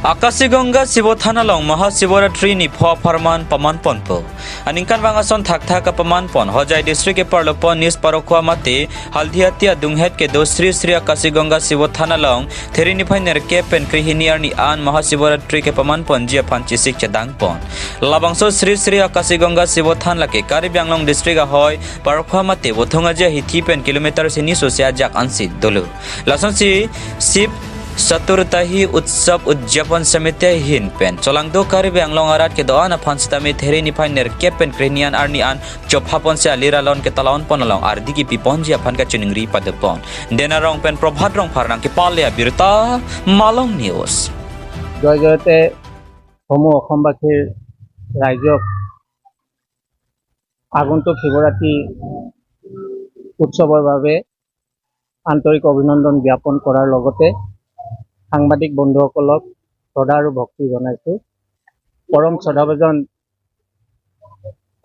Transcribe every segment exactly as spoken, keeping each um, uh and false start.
Akashi Ganga Sibothan along Mahashivaratri nipho apharman paman ponpo. Aningkanvang ason thakthak kapaman pon Hojai district keparlopon Nish Parokhua mate Haldiati adunghet kedo Sri Sri Akashi Ganga Sibothan along Theri niphai nerkep pen krehini arni an Mahashivaratri kepaman ponji aphan chesik chedang pon. Labangso Sri Sri Akashi Ganga Sibothan lake Karbi Anglong district ahoi Parokhua mate Vothung Aji ahithi pen kilometer sini sose ajak ansi dolo. Lasonsi Shiv Chaturdashi Utsav Udjapon Samiti ahin pen cholangdo Karbi Anglong arat kedo-an aphan sitame Theri niphai nerkep pen krehini an arni an chopha ponsi alir alon ketalon pon along ardi kipi ponji aphan kachiningri padopon. Dena Rong pen Prabhat Rongphar nangkepale abirta, Malong News. জয় জয়তে সমূহ অসমবাসীৰ ৰাইজক আগন্তুক শিৱৰাত্ৰি উৎসৱৰ বাবে আন্তৰিক অভিনন্দন জ্ঞাপন কৰাৰ লগতে সাংবাদিক বন্ধুসকলক শ্ৰদ্ধা আৰু ভক্তি জনাইছো। পৰম শ্ৰদ্ধাভাজন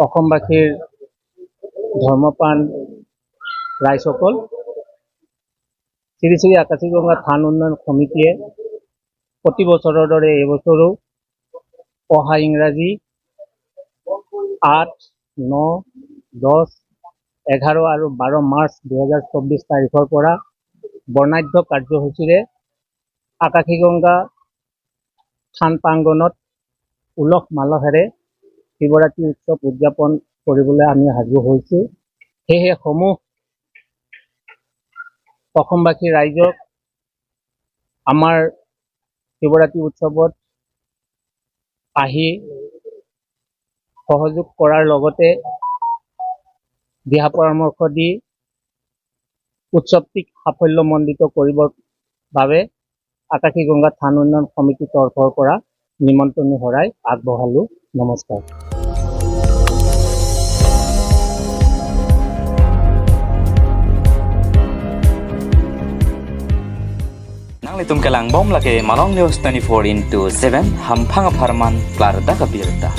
অসমবাসীৰ ধৰ্মপ্ৰাণ ৰাইজসকল, শ্ৰী শ্ৰী আকাশী গংগা থান উন্নয়ন সমিতিয়ে প্ৰতি বছৰৰ দৰে এইবছৰো অহা ইংৰাজী আঠ, ন, দহ, এঘাৰ আৰু বাৰ মাৰ্চ দুহেজাৰ চৌব্বিছ তাৰিখৰ পৰা বৰ্ণাঢ্য কাৰ্যসূচীৰে আকাশী গংগা থান প্ৰাংগণত উলহ মালহেৰে শিৱৰাত্ৰি উৎসৱ উদযাপন কৰিবলৈ আমি সাজু হৈছো। সেয়েহে সমূহ অসমবাসী ৰাইজক আমাৰ শিৱৰাত্ৰি উৎসৱত আহি সহযোগ কৰাৰ লগতে দিহা পৰামৰ্শ দি উৎসৱটিক সাফল্যমণ্ডিত কৰিবৰ বাবে আকাশী গংগা থান উন্নয়ন সমিতিৰ তৰফৰ পৰা নিমন্ত্ৰণী শৰাই আগবঢ়ালো। নমস্কাৰ। Nanglitum kelangbom lake Malong News twenty-four into seven, hamphang apharman klardak abirta.